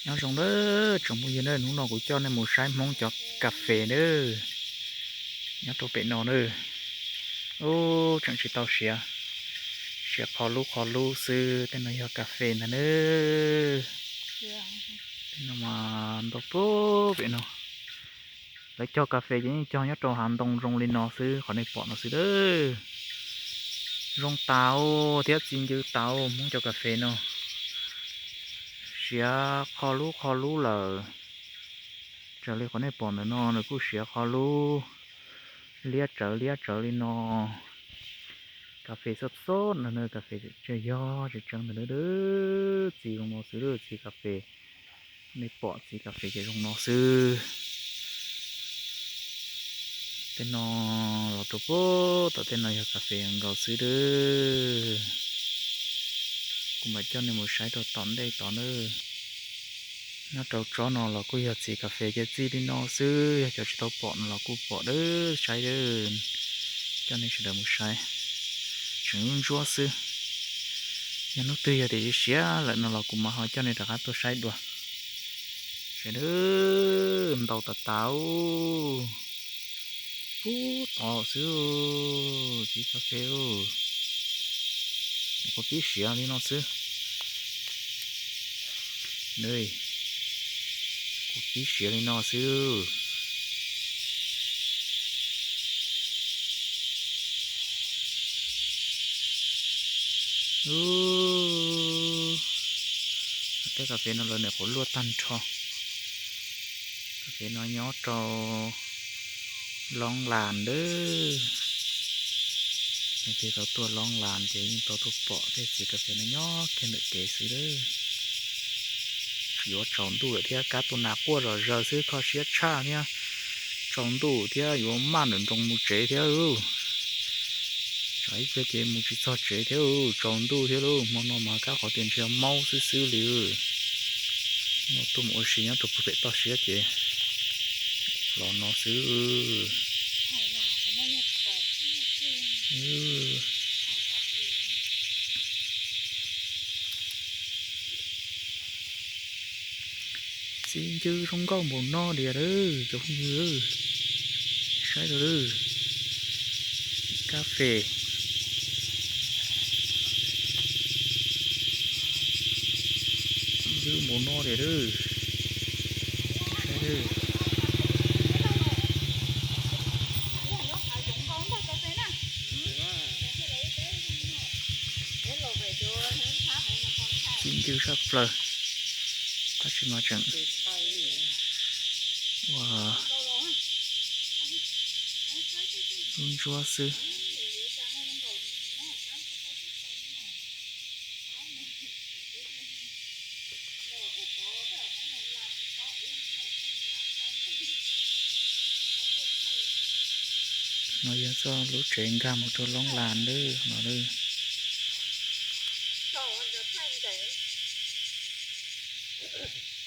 Nyob zoo nawb tsoom phooj ywg nawb, hnub no kuv coj nej mus saib Hmoob cov kas fes nawb. Nyob rau pem no nawb, ub tseem tsis tau siav, siav qho lub qho lub xwb. Tej no yog kas fes ntag nawb. Tej no mas ntau pem no. Lawv cog kas fes ces yeej cog nyob rau hav ntoo zoo li no xwb, qhov nej pom no xwb nawb. Zoo tas thiab txi ncw tas Hmoob cov kas fes no. Siav qho lub qho lub lawm. Raws li qhov nej pom ntawm no nws kuj siav qho lub, liab tsawv liab tsawv li no. Kas fes xob xob no, kas fes tseem yog tseem tseem ntawm no, txiv zoo no xwb, txiv kas fes. Nej pom txiv kas fes ces zoo no xwb. Tej no los rau pem tom tej no yog kas fes nkaus xwb nawb. Kuv mam coj nej mus saib rau tom ntej tod nawb. Nyob rau tsob no los kuj yog txiv kas fes ces txi li no xwb, yog cov tsis tau pom no los kuj pom dawb saib dawb. Coj nej sawv daws mus saib, tseem ntsuab ntsuab xwb. Yog hnub twg yog tias siav lawm no los kuv mam ho coj nej rov qab tuaj saib dua. Saib dawb, ntau tas tas, pub tod xwb, txiv kas fes, kuv pib siav li no xwb. Kuv pib siav li no xwb. Tej kas fes no lawv nyuam qhuav luaj tag nrho. Kas fes no nyob rau Loob Las nawb. Leej twg tau tuaj Loob Las ces yeej tau tuaj pom tej txiv kas fes no nyob kiag ntawm kev xwb nawb. Tsis yuav tsaus ntuj lawm thiab, kab tuaj nas quaj zom zaws xwb, kho siab tshaj thiab. Tsaus ntuj thiab yuav maj nrawm nroos mus tsev thiab. Tsam ib pliag ces mus tsis txog tsev thiab, tsaus ntuj thiab lauj. Hmo no mas kab qhov tias ntsia maub xwb xwb li. No tuaj mus ua si nyob rau puag pem toj siab ces los no xwb. Txiv ncw zoo nkauj npaum no tiag lauj cov phooj ywg, saib rau lawm. Kab fes ncw npaum no tiag lauj. Saib, txiv ncw saj plaws, tab sis mas tseem ua lub ntsuab xwb. No yog txoj lub tsev nkag mus rau Loob Las nawb no.